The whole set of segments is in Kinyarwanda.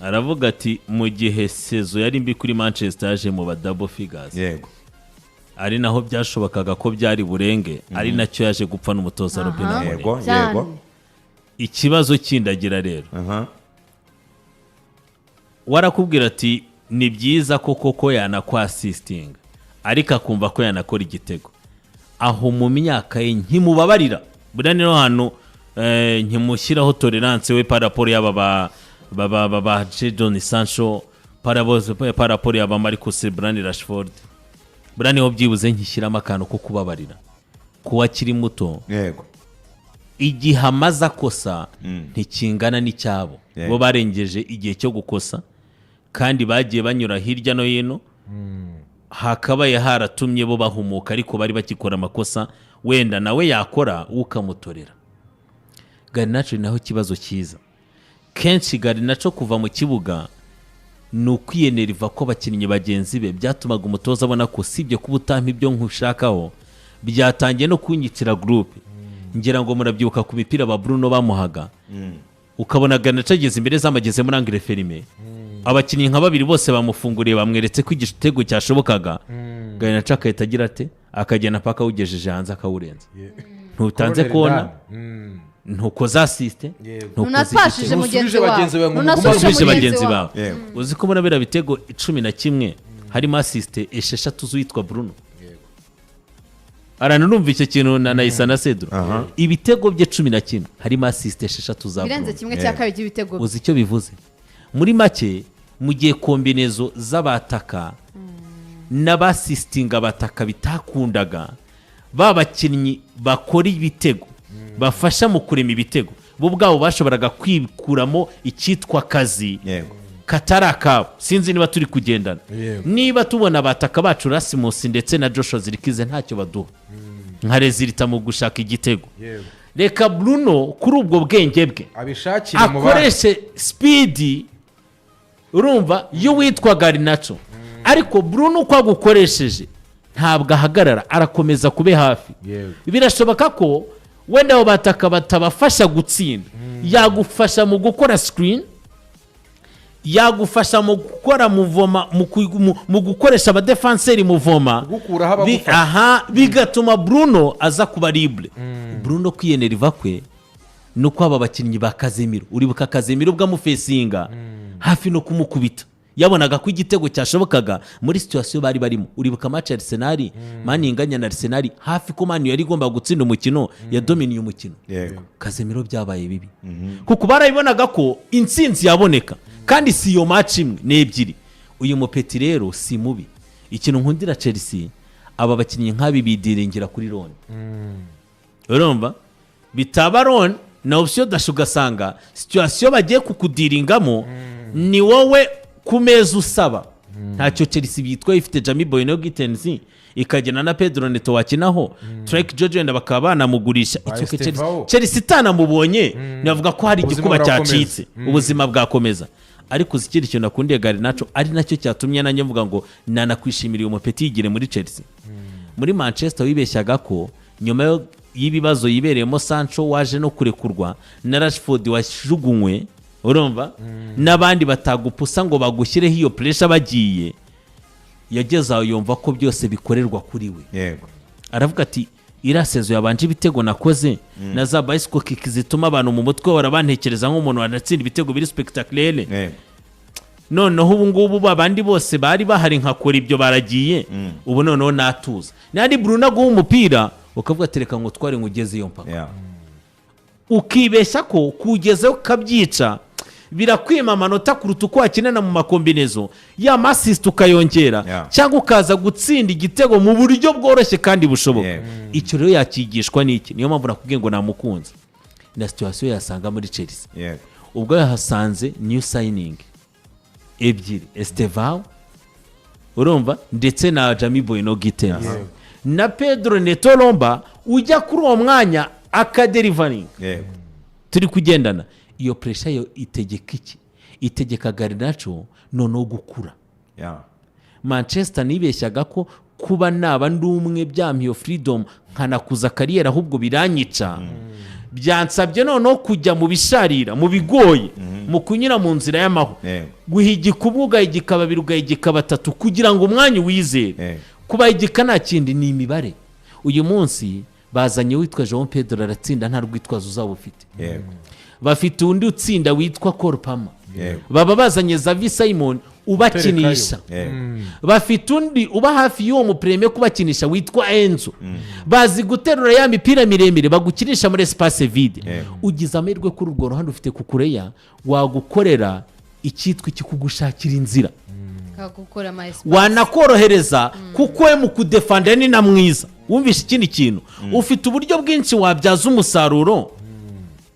Aravuga ati mu gihe saison yari mbi kuri Manchester, yaje mu ba double figures, ari naho byashobokaga ko byari burenge, ari nacyo yaje gupfa n'umutoza Ruben Amorim. Ikibazo kindagira rero, warakubwira ati ni byiza ko koko yanakwasisitinga, ariko akumva ko yanakora igitego. Aho mu myaka ye nkimubabarira, buriya niho hantu nkimushyiraho tolerance we par rapport y'aba ba Jadon Sancho, par rapport y'aba Marcus Brand Rashford. Buriya niho byibuze nkishyiramo akantu ko kubabarira kuba akiri muto. Igihe amaze akosa ntikingana n'icyabo. Bo barengeje igihe cyo gukosa, kandi bagiye banyura hirya no hino hakabaye haratumye bo bahumuka, ariko bari bagikora amakosa wenda nawe yakora ukamutorera. Garnacho ni naho ikibazo cyiza. Kenshi Garnacho kuva mu kibuga ni ukwiyeneriva ko abakinnyi bagenzi be byatumaga umutoza abona ko sibye kuba utampa ibyo nkushakaho, byatangiye no kunyicira groupe. Ngira ngo murabyibuka ku mipira ba Bruno bamuhaga, ukabona Garnacho ageze imbere zamageze muri angle fermé, abakinnyi nka babiri bose bamufunguriye, bamweretse ko igitego cyashobokaga. Garnacho agahita agira ate? Akagenda paka awugejeje hanze, akawurenza. Ntutanze Corner kona, indani. Ntukoze assist, ntukoze Ntunapashije igitego. mugenzi Ntusubije wawe. Bagenzi bawe ngo Ntunasubije Ntusubije mugenzi bagenzi wawe. bawe. Uzi ko muri biriya bitego 11 harimo assist esheshatu z'uwitwa Bruno? Aranurumva icyo kintu na Nayisa na Cedro. Ibitego bye 11 harimo assist esheshatu za Birenze Bruno. kimwe cya kabiri cy'ibitego bye. Uzi icyo bivuze muri make? Mu gihe combinaison z'abataka n'abasisitinga abataka bitakundaga, ba bakinnyi bakora ibitego, bafasha mu kurema ibitego, bo ubwabo bashoboraga kwikuramo icyitwa akazi katari akabo. Sinzi niba turi kugendana. Yego. Niba tubona abataka bacu Rasmus ndetse na Joshua Zirkzee ntacyo baduha nka résultat mu gushaka igitego, reka Bruno kuri ubwo bwenge bwe abishakire mu bandi. Akoreshe speed, urumva, y'uwitwa Garnacho. Ariko Bruno uko agukoresheje ntabwo ahagarara, arakomeza kube hafi. Birashoboka ko wenda abo bataka batabafasha gutsinda, yagufasha mu gukora screen, yagufasha mu gukora mouvement, mu gukoresha abadefanseri mouvement. Kugukuraho abagufasha. Aha bigatuma Bruno aza kuba libre. Bruno kwiyeneriva kwe ni uko aba bakinnyi ba Casemiro, uribuka Casemiro ubwo amufesinga hafi no kumukubita, yabonaga ko igitego cyashobokaga muri situation bari barimo. Uribuka match ya Arsenal, Man inganya na Arsenal, hafi ko Man yari igomba gutsinda umukino, yadominiye umukino. Casemiro byabaye bibi kuko barabibonaga ko intsinzi yaboneka, kandi si iyo match imwe, ni ebyiri. Uyu mupeti rero si mubi. Ikintu nkundira Chelsea, aba bakinnyi nk'abi bidiringira kuri loan, urumva, bitaba loan na option d'achat, ugasanga situation bagiye kukudiringamo ni wowe ku meza usaba. Ntacyo Chelsea bitwa ifite Jamie Bynoe Gittens, ikagena na Pedro Neto wakinaho, Tyrique George wenda bakaba banamugurisha. Ba Icyo Chelsea, Estevao. Chelsea itanamubonye navuga ko hari Ubuzima igikuba burakomeza. cyacitse, ubuzima bwakomeza. Ariko uzi ikindi kintu nakundiye Garnacho, ari nacyo cyatumye nanjye mvuga ngo nanakwishimira uyu mupeti yigire muri Chelsea? Muri Manchester wibeshyaga ko nyuma y'ibibazo yibereyemo, Sancho waje no kurekurwa na Rashford wajugunywe, urumva, n'abandi batagupusa ngo bagushyireho iyo pressure bagiye, yageze aho yumva ko byose bikorerwa kuri we. Aravuga ati iriya saison yabanje, ibitego nakoze na za bicycle kick zituma abantu mu mutwe bahora bantekereza nk'umuntu wanatsinda ibitego biri spectaculaire, noneho ubu ngubu babandi bose bari bahari nkakora ibyo baragiye, ubu noneho natuza. Nandi Bruno aguha umupira ukavuga ati reka ngutware ngugeze iyo mpaka, ukibeshya ko kugezeho ukabyica birakwima amanota kuruta uko wakinana mu ma combinaison ya ma assist ukayongera, cyangwa ukaza gutsinda igitego mu buryo bworoshye kandi bushoboka. Icyo rero yakigishwa n'iki? Niyo mpamvu nakubwiye ngo namukunze na situation yasanga muri Chelsea. Ubwo yahasanze new signing ebyiri, Estevao, urumva, ndetse na Jamie Bynoe Gittens na Pedro Neto Lomba ujya kuri uwo mwanya akaderivaringa. Turi kugendana? Iyo pressure yo itegeka iki? Itegeka Garnacho noneho gukura. Manchester nibeshyaga ko kuba naba ndi umwe byampa iyo freedom nkanakuza carrière, ahubwo biranyica. Byansabye noneho kujya mu bisharira, mu bigoye, mu kunyura mu nzira y'amahwa, guhigika umwe, ugahigika babiri, ugahigika batatu, kugira ngo umwanya uwizere. Kubahigika nta kindi, ni imibare. Uyu munsi bazanye witwa João Pedro, aratsinda, nta rwitwazo uzaba ufite. Bafite undi utsinda witwa Cole Palmer. Baba bazanye Xavi Simons ubakinisha. Bafite undi uba hafi y'uwo mupireme kubakinisha witwa Enzo. Bazi guterura ya mipira miremire bagukinisha muri espace vide. Ugize amahirwe kuri urwo ruhande ufite Cucurella wagukorera icyitwa ikikugushakira inzira, kagukora ama espace. Wanakorohereza kuko we mu kudefanda ni na mwiza. Wumvishe ikindi kintu, ufite uburyo bwinshi wabyaza umusaruro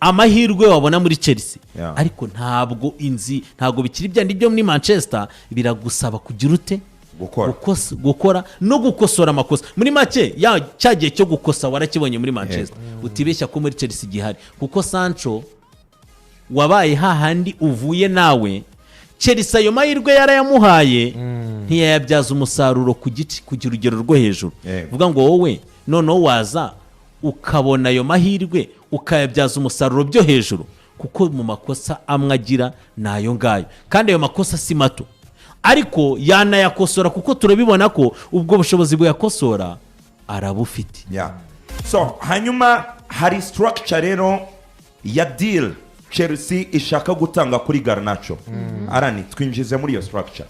amahirwe wabona muri Chelsea. Ariko ntabwo inzi, ntabwo bikiri bya byo muri Manchester. Biragusaba kugira ute? Gukora. Gukora no gukosora amakosa. Muri make, ya cya gihe cyo gukosa warakibonye muri Manchester, utibeshya ko muri Chelsea gihari, kuko Sancho wabaye hahandi uvuye nawe. Chelsea ayo mahirwe yarayamuhaye, ntiyayabyaza umusaruro ku gice, ku rugero rwo hejuru. Vuga ngo wowe noneho waza ukabona ayo mahirwe, ukayabyaza umusaruro byo hejuru, kuko mu makosa amwe agira ni ayo ngayo, kandi ayo makosa si mato, ariko yanayakosora, kuko turabibona ko ubwo bushobozi buyakosora arabufite. Yeah. So hanyuma hari structure rero ya deal Chelsea ishaka gutanga kuri Garnacho. Arani twinjize muri iyo structure.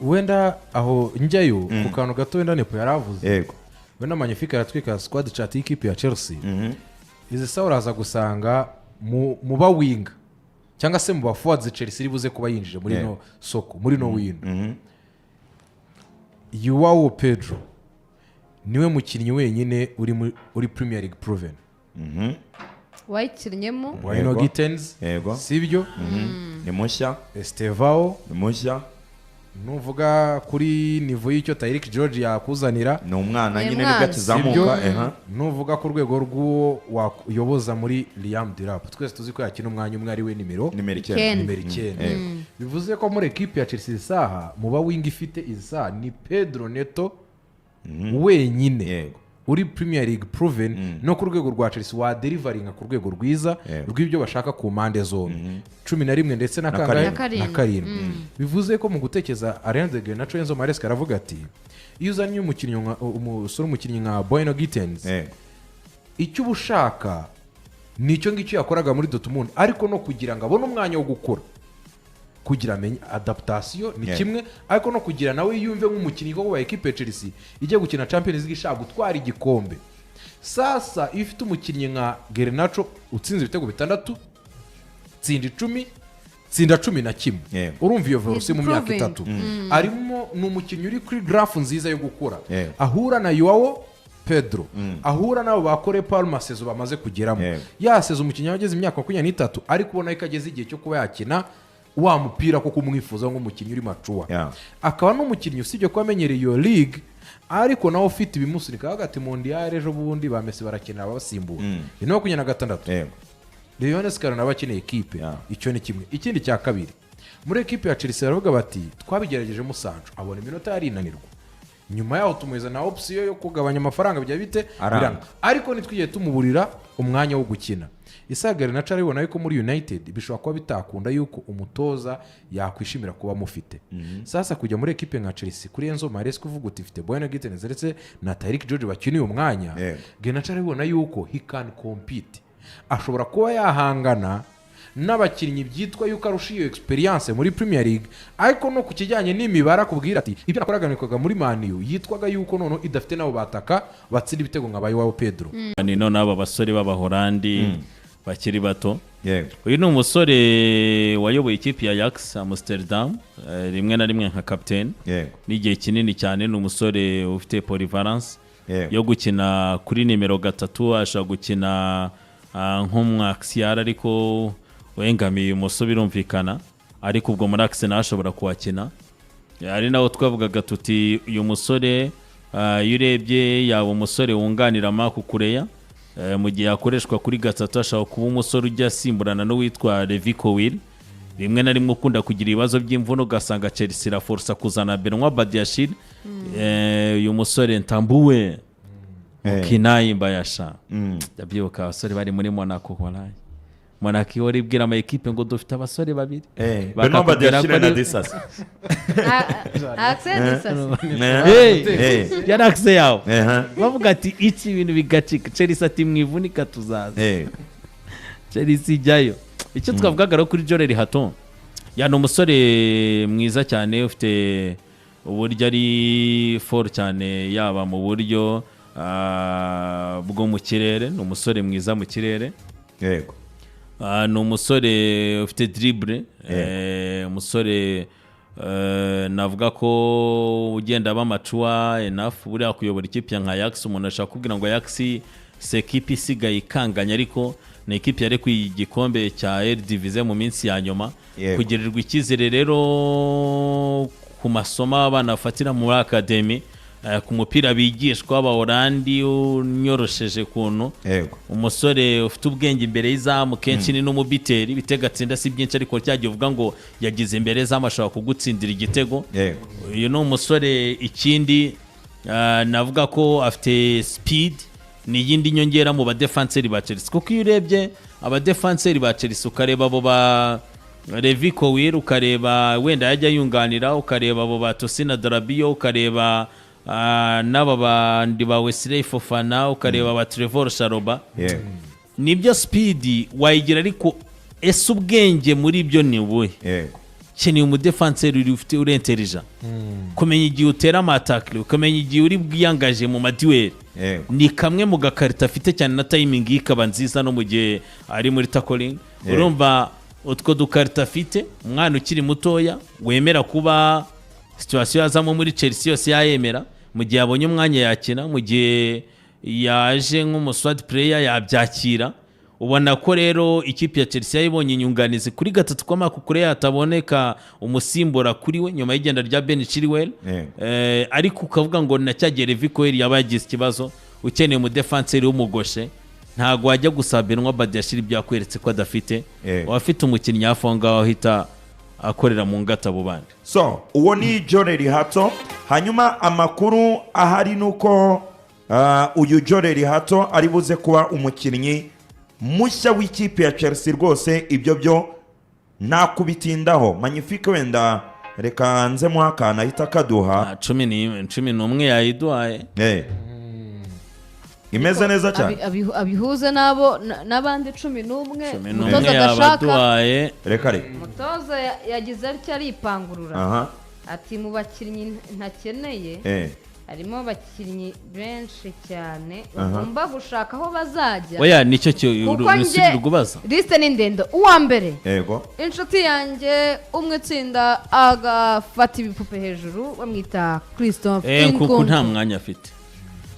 Wenda aho njyayo ku kantu gato, wenda Nepo yaravuze, wenda Magnifique aratwika squad chart y'ikipe ya Chelsea. Izi sawa, uraza gusanga mu ba winger cyangwa se mu ba forwards Chelsea iri buze kuba yinjije muri no soko, muri no window, João Pedro niwe mukinnyi wenyine uri Premier League proven. Wayikinnyemo. Bynoe Gittens, sibyo? Ni mushya. Estevao. Ni mushya. Nuvuga kuri niveau y'icyo Tyrique George yakuzanira, Ni umwana Ni nyine, umwana. nibwo akizamuka. Sibyo? Eha. Nuvuga ku rwego rw'uwo wayoboza muri Liam Delap, twese tuzi ko yakina umwanya umwe, ari we nimero Nimero 9. 9. Nimero 9. Bivuze ko muri ekipi ya Chelsea isaha, mu ba winger ifite izi, ni Pedro Neto wenyine uri Premier League proven, no ku rwego rwa Chelsea wadeliveringa ku rwego rwiza rw'ibyo bashaka ku mpande zombi, 11 ndetse na Na kangahe? karindwi. Na karindwi. Na 7. Bivuze ko mu gutekereza Alejandro Garnacho, Enzo Maresca aravuga ati iyo uzanye umukinnyi umusore, umukinnyi nka Bynoe Gittens, icyo uba ushaka ni icyo ngicyo yakoraga muri Dortmund, ariko no kugira ngo abone umwanya wo gukura, kugira amenye adaptation ni kimwe, ariko no kugira nawe yumve nk'umukinnyi koko wa ekipe ya Chelsea ijya gukina Champions League, ishaka gutwara igikombe. Sasa iyo ufite umukinnyi nka Garnacho utsinze ibitego 6, tsinda 10, tsinda 11, urumva iyo velocity mu myaka He's 3 arimo, ni umukinnyi uri kuri graph nziza yo gukura. Ahura na João Pedro, ahura n'abo ba Cole Palmer, saison bamaze kugeramo, ya saison umukinnyi wageze imyaka 23, ariko ubona ko ageze igihe cyo kuba yakina wa mupira koko umwifuza nk'umukinnyi uri mature. Akaba n'umukinnyi, usibye kuba amenyereye iyo league, ariko nawe ufite ibimusunika hagati. Mondial ejo bundi ba Messi barakenera ababasimbura, ni 26. Lionel Scaloni nawe akeneye ekipe. Icyo ni kimwe. Ikindi cya kabiri, muri ekipe ya Chelsea baravuga bati twabigeragejemo Sancho, abona iminota yarinanirwa, nyuma yaho tumuheza na option yo kugabanya amafaranga, bijya bite? Aranga. Biranga, ariko ntitwigeze tumuburira umwanya wo gukina. Isagari na arabibona yuko muri United bishobora kuba bitakunda yuko umutoza yakwishimira kuba amufite. Sasa kujya muri ekipe nka Chelsea kuri Enzo Maresca, uvuga uti ifite Bynoe Gittens ndetse na Tyrique George bakiniye umwanya, Garnacho arabibona yuko he can compete, ashobora kuba yahangana n'abakinnyi byitwa yuko arusha iyo experience muri Premier League, ariko no ku kijyanye n'imibare akubwira ati ibyo nakoraga nikoraga muri Man U yitwaga yuko noneho idafite nabo bataka batsinda ibitego nka João Pedro. Ni none aba basore b'Abahorandi bakiri bato. Uyu ni umusore wayoboye ikipe ya Ajax Amsterdam, rimwe na rimwe nka kapitene n'igihe kinini cyane. Ni umusore ufite polyvalence yo gukina kuri nimero 3, ashobora gukina nk'umwakisiyari ariko wengamiye ibumoso, birumvikana, ariko ubwo muri axe nawe ashobora kuhakina. Ari nawo twavugaga tuti uyu musore, iyo urebye yaba umusore wunganira Marc Cucurella mu gihe yakoreshwa kuri 3, ashobora kuba umusore ujya asimburana n'uwitwa Levi Colwill, rimwe na rimwe ukunda kugira ibibazo by'imvune, ugasanga Chelsea iraforsa kuzana Benoit Badiashile. Uyu musore Ntambuwe Kinayimba yasha, ndabyibuka abasore bari muri Monaco. Waraye Monaco ihora ibwira ama ekipe ngo dufite abasore babiri. Benoit Bakakubwira Badiashile ko na ari- Disasi. Axel Disasi. Hey! Eh. Yari akise yawe. Bavuga ati iki ibintu bigacika. Chelsea ati mwivunika, tuzaza. Chelsea ijyayo. Icyo twavugaga rero kuri Jorrel Hato, ya ni umusore mwiza cyane, ufite uburyo ari fort cyane, yaba mu buryo bwo mu kirere, ni umusore mwiza mu kirere. Ni umusore ufite dribble, umusore navuga ko ugenda aba mature enough. Buriya kuyobora ikipe ya nka Ajax, umuntu ashaka kubwira ngo Ajax si ekipe isigaye ikanganye, ariko ni ekipe yarekuye igikombe cya Eredivisie mu minsi ya nyuma. Kugirirwa icyizere rero ku masomo abana bafatira muri academy, ku mupira bigishwa Abahorandi unyorosheje ukuntu, umusore ufite ubwenge imbere y'izamu, kenshi ni n'umubiteri. Ibitego atsinda si byinshi, ariko cyagiye uvuga ngo yagize imbere y'izamu, ashobora kugutsindira igitego. Uyu ni umusore. Ikindi, navuga ko afite speed, ni iyindi nyongera mu badefanseri ba Chelsea, kuko iyo urebye abadefanseri ba Chelsea, ukareba abo ba Levi Colwill, ukareba wenda yajya yunganira, ukareba abo ba Tosin Adarabioyo, ukareba n'aba bandi ba Wesley Fofana, ukareba ba Trevor Chalobah, nibyo speed wayigira, ariko ese ubwenge muri byo ni ubuhe? Ukeneye umudefanseri uri ufite uri intelligent, kumenya igihe utera ama tackle, ukamenya igihe uri bwiyangaje mu ma duel. Ni kamwe mu gakarita afite cyane, na timing ye ikaba nziza no mu gihe ari muri tackling. Urumva utwo dukarita afite, umwana ukiri mutoya wemera kuba situation yazamo muri Chelsea yose yayemera, mu gihe abonye umwanya yakina, mu gihe yaje nk'umu squad player yabyakira. Ubona ko rero ikipe ya Chelsea yayibonye inyunganizi kuri gatatu kwa Marc Cucurella, hataboneka umusimbura kuri we nyuma y'igenda rya Ben Chilwell. Ariko ukavuga ngo na cya gihe Levi Colwill yaba yagize ikibazo, ukeneye umudefanseri w'umugoshe, ntabwo wajya gusaba Benoit Badiashile ibyo yakweretse ko adafite. Waba afite umukinnyi hafi aho ngaho ahita akorera mu ngata abo bandi. So uwo ni Jorrel Hato. Hanyuma amakuru ahari ni uko uyu Jorrel Hato ari buze kuba umukinnyi mushya w'ikipe ya Chelsea rwose, ibyo byo nta kubitindaho. Magnifique, wenda reka nze muha akantu ahita akaduha. 11 yayiduhaye. Imeze neza cyane. Abihuze n'abo n'abandi 11. 11 Umutoza adashaka. yabaduhaye. Reka reka. Umutoza yagize atya aripangurura, ati mu bakinnyi ntakeneye harimo abakinnyi benshi cyane bagomba gushaka aho bazajya. Oya, nicyo cyo Kuko njye rugubaza. Liste ni ndende. Uwa mbere, inshuti yanjye umwe utsinda agafata ibipupe hejuru, bamwita Christophe Nkuku nta mwanya afite,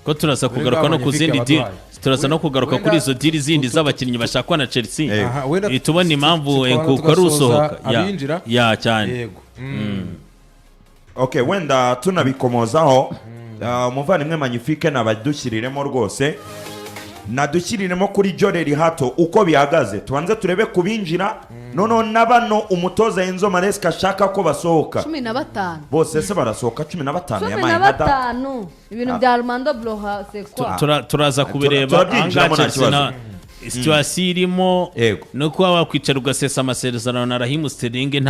ko turaza kugaruka no ku zindi deal, turaza no kugaruka kuri izo deal zindi z'abakinnyi bashakwa na Chelsea. Aha, wenda Tubona impamvu tukaba Nkuku ari tugasoza usohoka ya abinjira. Ya cyane. Yego. Okay, wenda tunabikomozaho. Umuvandimwe Magnifique nabadushyiriremo rwose, nadushyiriremo kuri Jorrel Hato uko bihagaze, tubanze turebe kubinjira, noneho na bano umutoza Enzo Maresca ashaka ko basohoka. 15. Bose se barasohoka? 15? Cumi Yabaye na nka data. batanu. Ibintu bya Armando Broja, c'est quoi? Turaza kubireba. Turabyinjiramo, Ahangaha nta Chelsea kibazo. na situation irimo no kuba wakwicara ugasesa amasezerano na Raheem Sterling,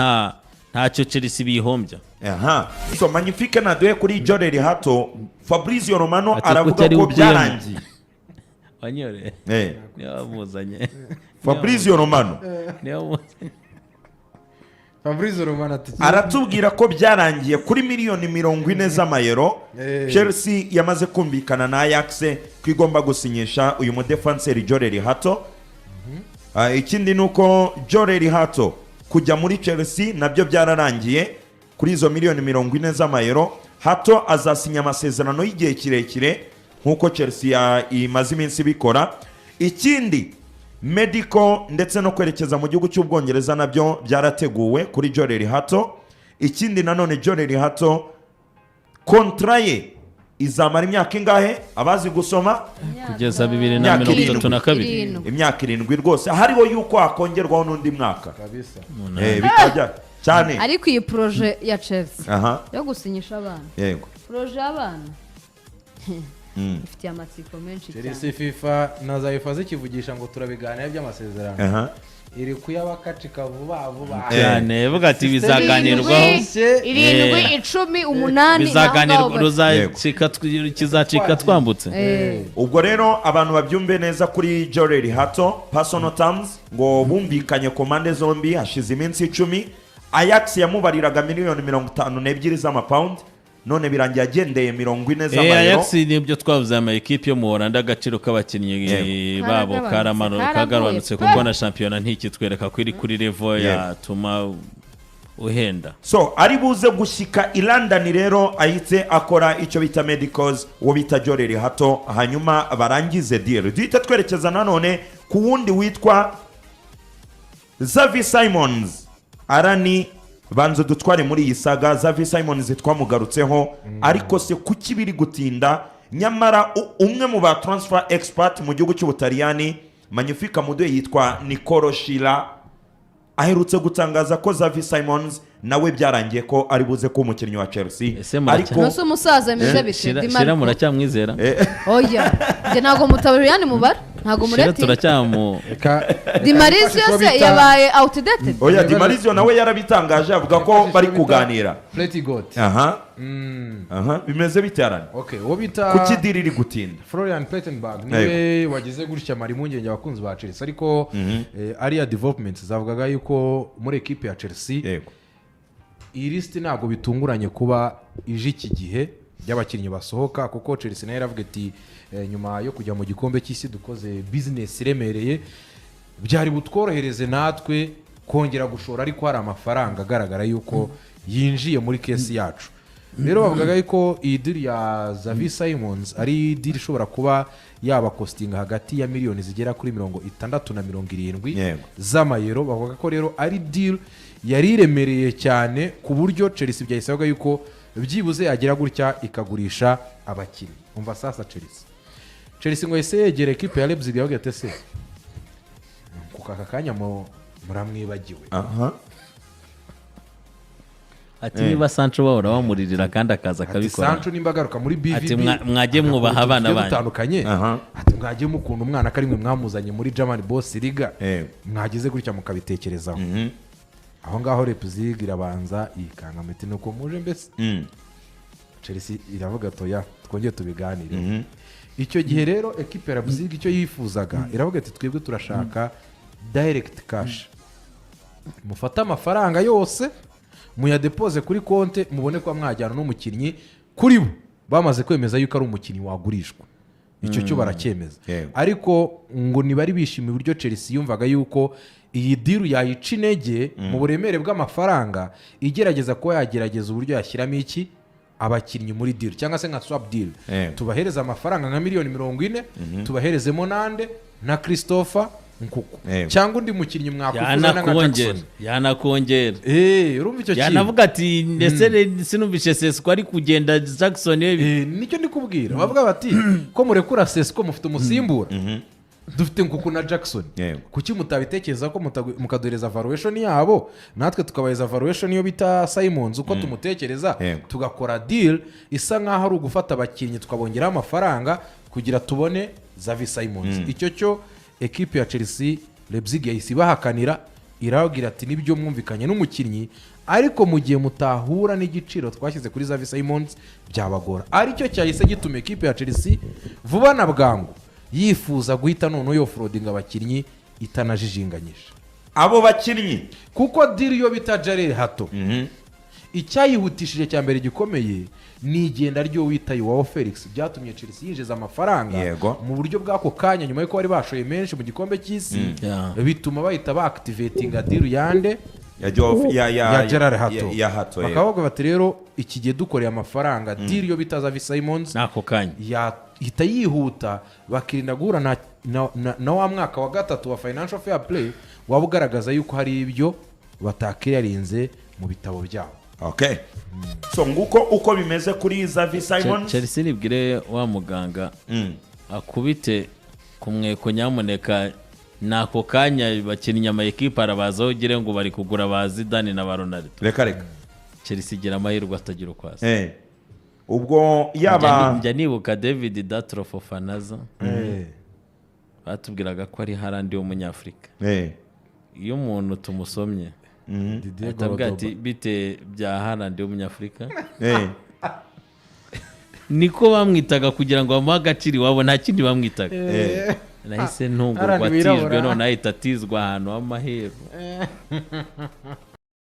ntacyo Chelsea bihombya. Aha, so Magnifique naduhe kuri Jorrel Hato. Fabrizio Romano Ati aravuga kutari ko ukuyemo. byarangiye. Wanyore niba wamuzanye. Fabrizio Romano Niba wamuzanye. Fabrizio Romano ati aratubwira ko byarangiye kuri miliyoni 40 z'amayero. Chelsea yamaze kumvikana na Ajax ko igomba gusinyisha uyu mudefanseri Jorrel Hato. Ikindi ni uko Jorrel Hato kujya muri Chelsea nabyo byararangiye kuri izo miliyoni 40 z'amayero. Hato azasinya amasezerano y'igihe kirekire nk'uko Chelsea imaze iminsi ibikora. Ikindi, medical ndetse no kwerekeza mu gihugu cy'Ubwongereza nabyo byarateguwe kuri Jorrel Hato. Ikindi nanone, Jorrel Hato contrat ye izamara imyaka ingahe, abazi gusoma? Kugeza bibiri na Imyaka mirongo itatu na 7. kabiri. 7. Imyaka 7 rwose, hariho yuko hakongerwaho n'undi mwaka. Kabisa. Bikaba cyane. Ariko iyi projet ya Chelsea aha yo gusinyisha abana, projet y'abana. Ifitiye amatsiko menshi cyane. Chelsea, FIFA na za UEFA zikivugisha ngo turabiganira by'amasezerano, iri kuyabakacika vuba vuba. Cyane, vuga ati bizaganirwaho. 7, 7, 10, 8. Bizaganirwa, ruzacika, kizacika twambutse. Ubwo rero abantu babyumve neza, kuri Jorrel Hato, personal terms ngo bumvikanye ku mpande zombi hashize iminsi 10. Ajax yamubariraga miliyoni 52 z'amapawundi, none birangiye agendeye 40 z'amayero. Ajax, nibyo twavuze, ama ekipe yo mu Holanda, agaciro k'abakinnyi babo Karagabanutse, karaguye kagabanutse pe. Kuko na shampiyona ntikitwereka ko iri kuri level yatuma uhenda. So ari buze gushyika i London rero, ahite akora icyo bita medicals, uwo bita Jorrel Hato, hanyuma barangize deal. Duhita twerekeza nanone ku wundi witwa Xavi Simons. Arani, banza dutware muri iyi saga. Xavi Simons twamugarutseho, ariko se kuki biri gutinda? Nyamara umwe mu ba transfer expert mu gihugu cy'Ubutaliyani, Magnifique Muduhe, yitwa Nicolo Schira, aherutse gutangaza ko Xavi Simons nawe byarangiye ko ari buze kuba umukinnyi wa Chelsea. Ese muracya- Ariko Ntose umusaza ameze bite? Shira. Di Shira, Marco. muracyamwizera? Oya, njye ntabwo mutabiriyani mubara, ntabwo Shira mureti. turacyamu Di Marzio se yabaye outdated? Oya, Di Marzio nawe yarabitangaje, avuga ko bari kuganira. Pretty good. Aha, bimeze bite, Arani? Okay, uwo bita Kuki deal iri gutinda? Florian Plettenberg niwe wagize gutya mara impungenge abakunzi ba Chelsea, ariko ariya development zavugaga yuko muri ekipe ya Chelsea iyi lisiti ntabwo bitunguranye kuba ije iki gihe by'abakinnyi basohoka, kuko Chelsea nayo iravuga iti nyuma yo kujya mu gikombe cy'isi dukoze business iremereye, byari butworohereze natwe kongera gushora, ariko hari amafaranga agaragara yuko yinjiye muri caisse yacu. Rero bavugaga yuko iyi deal ya Xavi Simons ari deal ishobora kuba yaba costinga hagati ya miliyoni zigera kuri 60 na 70 z'amayero. Bavuga ko rero ari deal yari iremereye cyane, ku buryo Chelsea byayisabaga yuko byibuze yagira gutya ikagurisha abakinnyi. Umva sasa, Chelsea ngo yahise yegera ekipe ya Leipzig, yavuga ati: "Ese ku aka kanya muramwibagiwe?" Ati niba Sancho bahora bamuririra kandi akaza Ati akabikora. Sancho nimba agaruka muri BVB, Ati mwagiye mwubaha agakora abana utuntu tugiye banyu. dutandukanye. Ati mwagiye mukunda umwana ko ari mwe mwamuzanye muri German Bundesliga, mwagize gutya mukabitekerezaho. Aho ngaho Leipzig irabanza yikanga, ati nuko muje mbese. Chelsea iravuga toya, twongere tubiganire. Icyo gihe rero ekipe ya Leipzig icyo yifuzaga, iravuga ati twebwe turashaka direct cash, mufate amafaranga yose muyadepoze kuri konte, mubone kuba mwajyana n'umukinnyi. Kuri bo bamaze kwemeza yuko ari umukinnyi wagurishwa, icyo cyo baracyemeza. Ariko ngo ntibari bishimiye uburyo Chelsea yumvaga yuko iyi deal yayica intege mu buremere bw'amafaranga, igerageza kuba yagerageza uburyo yashyiramo iki abakinnyi muri deal, cyangwa se nka swap deal. Tubahereza amafaranga nka miliyoni 40, tubaherezemo nande na Christopher Nkunku cyangwa undi mukinnyi mwakwifuza na nka Yanakongera. Jackson. Yanakongera. Urumva icyo kintu? Yanavuga ati ndetse sinumvishe Sesko ari kugenda, Jackson we. Nicyo ndi kubwira, bavuga bati ko murekura Sesko, mufite umusimbura, dufite Nkunku na Jackson. Kuki mutabitekereza ko mukaduhereza valuation yabo, natwe tukabaheza valuation iyo bita Simons uko tumutekereza, tugakora deal isa nkaho ari ugufata abakinnyi tukabongeraho amafaranga kugira tubone Xavi Simons? Icyo cyo ekipe ya Chelsea, Leipzig yahise ibahakanira, irababwira ati nibyo mwumvikanye n'umukinnyi, ariko mu gihe mutahura n'igiciro twashyize kuri Xavi Simons byabagora. Aricyo cyahise gituma ekipe ya Chelsea vuba na bwangu yifuza guhita noneho yoffloadinga abakinnyi itanajijinganyije. Abo bakinnyi? Kuko deal yo bita Jorrel Hato, icyayihutishije cya mbere gikomeye ni igenda ry'uwo wita Joao Felix, byatumye Chelsea yinjiza amafaranga mu buryo bw'ako kanya nyuma y'uko bari bashoye menshi mu gikombe cy'isi, bituma bahita baactivatinga deal yande? Ya ya Ya Jorrel Hato. Ya Hato, yego. Bakavuga bati rero iki gihe dukoreye amafaranga, deal yo bita Xavi Simons n'ako kanya yahita yihuta, bakirinda guhura na wa mwaka wa gatatu wa financial fair play waba ugaragaza yuko hari ibyo batakiriyarinze mu bitabo byabo. Okay, so nguko uko bimeze kuri Xavi Simons. Chelsea nibwire wa muganga akubite ku mweko nyamuneka, ni ako kanya bakinnyi ama ekipa arabazaho ugire ngo bari kugura ba Zidane na ba Ronaldo. Reka reka. Chelsea igira amahirwe atagira uko asa. Ubwo yaba Njya nibuka David Datro Fofana batubwiraga ko ari Haaland w'umunyafurika. Iyo umuntu tumusomye Didier ahita avuga ati Gorodoba. "Bite bya Haaland w'umunyafurika?" Niko bamwitaga kugira ngo bamuhe agaciro iwabo, nta kindi bamwitaga. Nahise ntungurwa Haaland atijwe wirabura. none ahita atizwa ahantu h'amaheru.